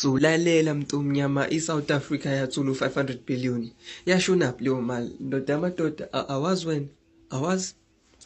So lalela mntomnyama, i-South Africa yathola u-500 billion. Yashonaphi leyo mali? Ndoda yamadoda, awazi wena? Awazi?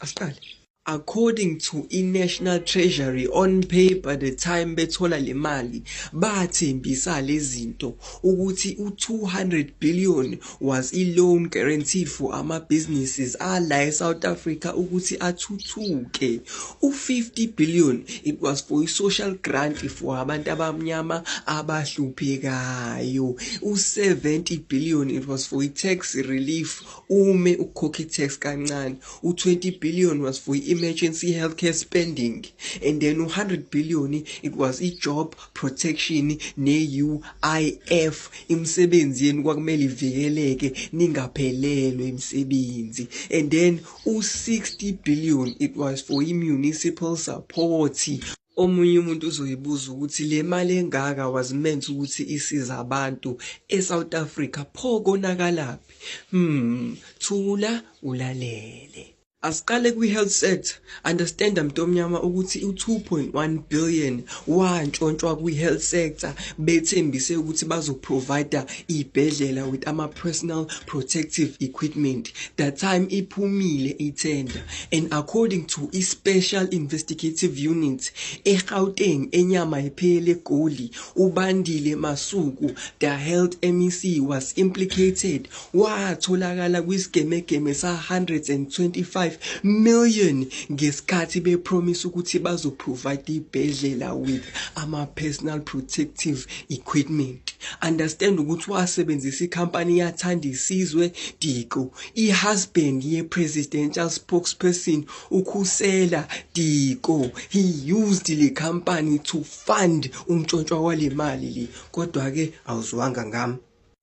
Asiqale. According to i-National Treasury on paper, the time bethola le mali, bathembisa lezi zinto ukuthi u-200 billion was i-loan guaranteed for ama-businesses ala e-South Africa ukuthi athuthuke. U-50 billion, it was for i-social grant for abantu abamnyama abahluphekayo. U-70 billion, it was for i-tax relief, ume ukukhokha i-tax kancane. U-20 billion was for i-emergency healthcare spending, and then u-100 billion, it was i-job protection ne-UIF. Imisebenzi yenu kwakumele ivikeleke, ningaphelelwe imisebenzi. And then u-60 billion, it was for i-municipal support. Omunye umuntu uzoyibuza ukuthi le mali engaka was meant ukuthi isize abantu eSouth Africa, pho konakalaphi? Thula ulalele. Asiqale kwi-health sector. Understand, mntomnyama, ukuthi u-2.1 billion wantshontshwa kwi-health sector. Bethembise ukuthi bazoprovide iy'bhedlela with ama-personal protective equipment. That time iphumile ithenda, and according to i-Special Investigative Unit eGauteng, enyama iphele eGoli, uBandile Masuku, the health MEC, was implicated. Watholakala kwisigemegeme sa-125 million ngesikhathi bepromise ukuthi bazoprovide ibhedlela with ama-personal protective equipment. Understand ukuthi wasebenzisa ikhampani yaThandisizwe Diko, i-husband ye-presidential spokesperson uKhusela Diko. He used le company to fund umtshontshwa wale mali le, kodwa-ke awuzwanga ngami.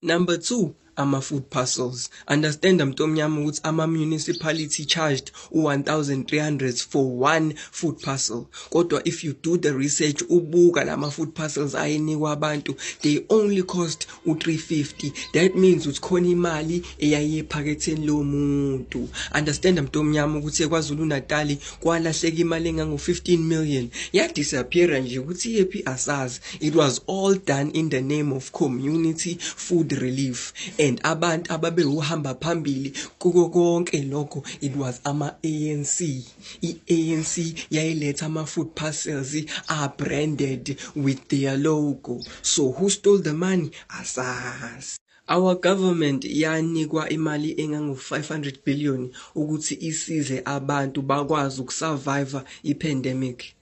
Number 2, ama-food parcels. Understand, mntomnyama, ukuthi ama-municipality charged u-1300 for one food parcel, kodwa if you do the research, ubuka lama-food parcels ayenikwa abantu, they only cost u-350. That means ukuthi khona imali eyayiye ephaketheni lomuntu. Understand, mntomnyama, ukuthi eKwaZulu Natal kwalahleka imali engango-15 million, yadisappeara nje, ukuthi yephi asazi. It was all done in the name of community food relief, and abantu ababewuhamba phambili kuko konke lokho, it was ama-ANC. I-ANC yayiletha ama-food parcels are branded with their logo. So who stole the money? Asazi. Our government yanikwa imali engango-500 billion ukuthi isize abantu bakwazi ukusurvive i-pandemic.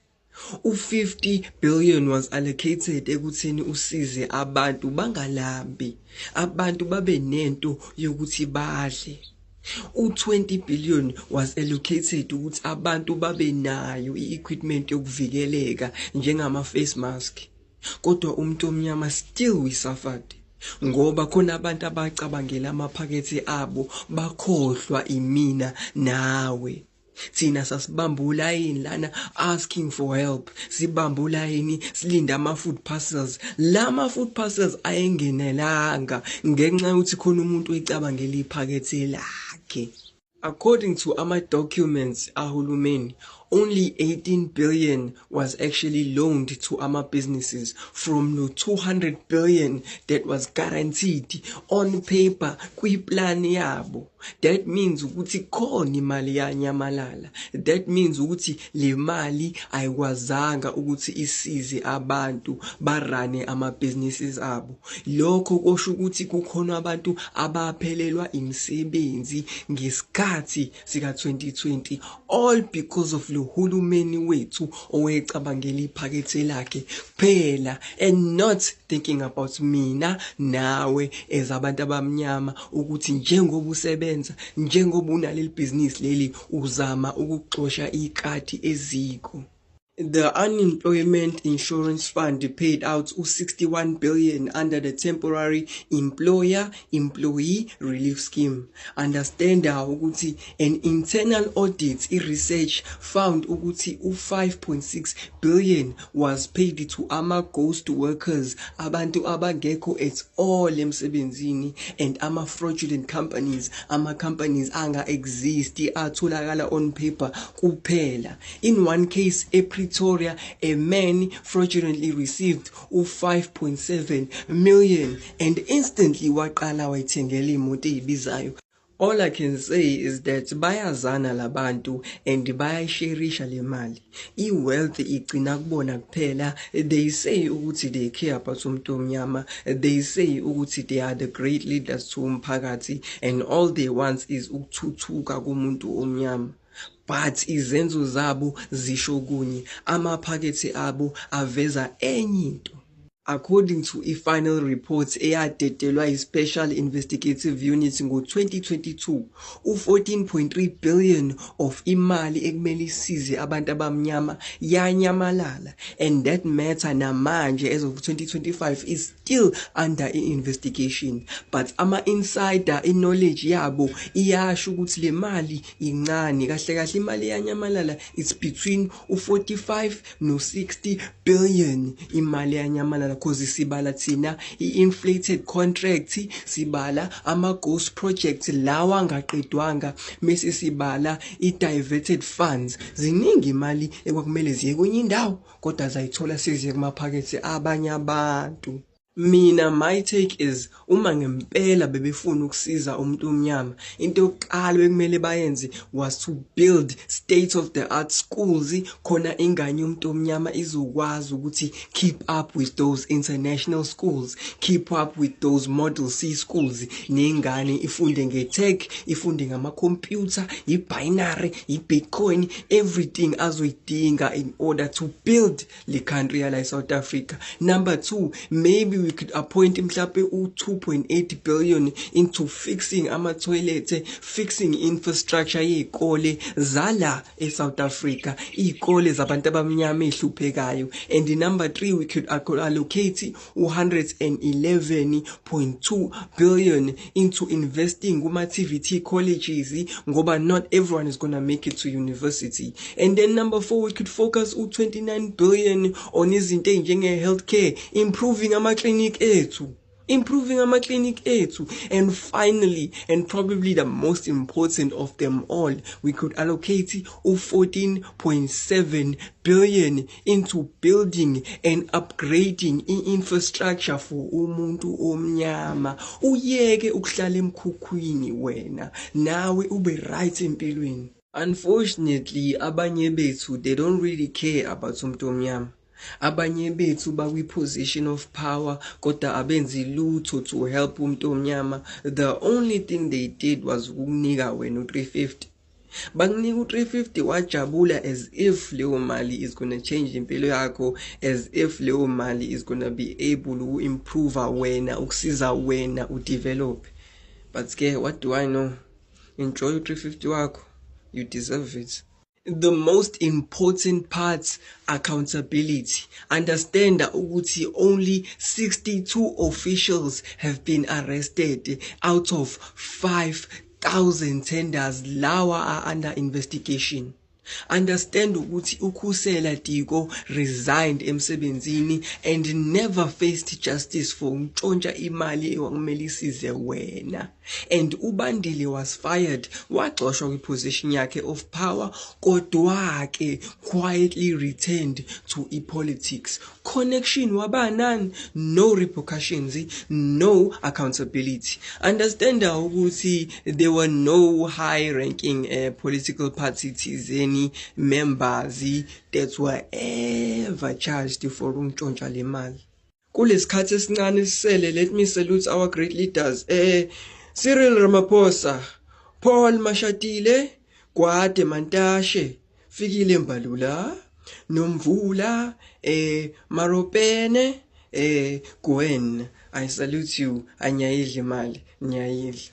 U-50 billion was allocated ekutheni usize abantu bangalambi, abantu babe nento yokuthi badle. U-20 billion was allocated ukuthi abantu babe nayo i-equipment yokuvikeleka njengama-face mask, kodwa umuntu omnyama, still we suffered, ngoba khona abantu abacabangela amaphakethe abo, bakhohlwa imina nawe. Thina sasibamba ulayini lana asking for help, sibamba ulayini silinde ama-food parcels. La ma-food parcels ayengenelanga ngenxa yokuthi khona umuntu oyicabangela iphakethe lakhe. According to ama-documents ahulumeni, only 18 billion was actually loaned to ama-businesses from the 200 billion that was guaranteed on paper kwi-plan yabo. That means ukuthi khona imali yanyamalala. That means ukuthi le mali ayikwazanga ukuthi isize abantu barane ama-businesses abo. Lokho kusho ukuthi kukhona abantu abaphelelwa imisebenzi ngesikhathi sika-2020, all because of lo hulumeni wethu owecabangela iphakethe lakhe kuphela and not thinking about mina nawe as abantu abamnyama, ukuthi njengoba usebenza, njengoba unaleli bhizinisi leli, uzama ukuxosha ikati eziko. The Unemployment Insurance Fund paid out u-61 billion under the Temporary Employer Employee Relief Scheme. Understand ukuthi an internal audit i-research found ukuthi u-5.6 billion was paid to ama-ghost workers, abantu abangekho at all emsebenzini, and ama-fraudulent companies, ama-companies anga-exist, atholakala on paper kuphela. In one case ePretoria, ePretoria, a man fraudulently received u-5.7 million and instantly waqala wayithengela imoto eyibizayo. All I can say is that bayazana labantu and bayayisherisha le mali. I-wealth igcina kubona kuphela. They say ukuthi they care about umuntu omnyama. They say ukuthi they are the great leaders to umphakathi and all they want is ukuthuthuka komuntu omnyama. But izenzo zabo zisho kunye, amaphakethe abo aveza enye into. According to i-final report eyadedelwa i-Special Investigative Unit ngo-2022, u-14.3 billion of imali ekumele isize abantu abamnyama yanyamalala, and that matter namanje as of 2025 is still under i-investigation. But ama-insider i-knowledge yabo iyasho ukuthi le mali incane kahle kahle, imali eyanyamalala it's between u-45 no-60 billion imali eyanyamalala, cause sibala thina i-inflated contract, sibala ama-ghost projects lawa angaqedwanga, mese sibala i-diverted funds. Ziningi imali ekwakumele ziye kwenye indawo kodwa zayithola seziye kumaphakethe abanye abantu. Mina, my take is, uma ngempela bebefuna ukusiza umuntu omnyama, into yokuqala bekumele bayenze was to build state of the art schools, khona ingane yomuntu omnyama izokwazi ukuthi keep up with those international schools, keep up with those model C schools, nengane ifunde nge-tech, ifunde ngama-computer, i-binary, i-Bitcoin, everything azoyidinga in order to build le country yala e-South Africa. Number two, maybe we could appoint mhlampe u-2.8 billion into fixing ama-toilet, fixing infrastructure yey'kole zala e-South Africa, iy'kole zabantu abamnyama ey'hluphekayo. And number three, we could allocate u-111.2 billion into investing kuma-TVET colleges, ngoba not everyone is gonna make it to university. And then number four, we could focus u-29 billion on izinto ey'njenge-healthcare, improving ama-clinic ethu, improving ama-clinic ethu. And finally, and probably the most important of them all, we could allocate u-14.7 billion into building and upgrading i-infrastructure for umuntu omnyama. Uyeke ukuhlala emkhukhwini wena, nawe ube right empilweni. Unfortunately, abanye bethu, they don't really care about umuntu omnyama. Abanye bethu bakwi-position of power kodwa abenzi lutho to help umuntu omnyama. The only thing they did was ukukunika wena u-350. Bakunika u-350 wajabula as if leyo mali is gonna change impilo yakho, as if leyo mali is gonna be able uku-improve wena, ukusiza wena udevelop. But ke, what do I know? Enjoy u-350 wakho, you deserve it. The most important part, accountability. Understand ukuthi only 62 officials have been arrested out of 5000 tenders lawa are under investigation. Understand ukuthi uKhusela Diko resigned emsebenzini and never faced justice for ukuntshontsha imali ekwakumele isize wena. And uBandile was fired, waxoshwa kwiposition yakhe of power, kodwa ke quietly returned to i-politics. Connection waba none, no repercussions, no accountability. Understand ukuthi there were no high ranking political party thizeni members that were ever charged for ukuntshontsha le mali. Kulesikhathi esincane sisele, let me salute our great leaders, Cyril Ramaphosa, Paul Mashatile, Gwede Mantashe, Fikile Mbalula, Nomvula Maropene, Gwen, I salute you. Anyayidla imali, nyayidla.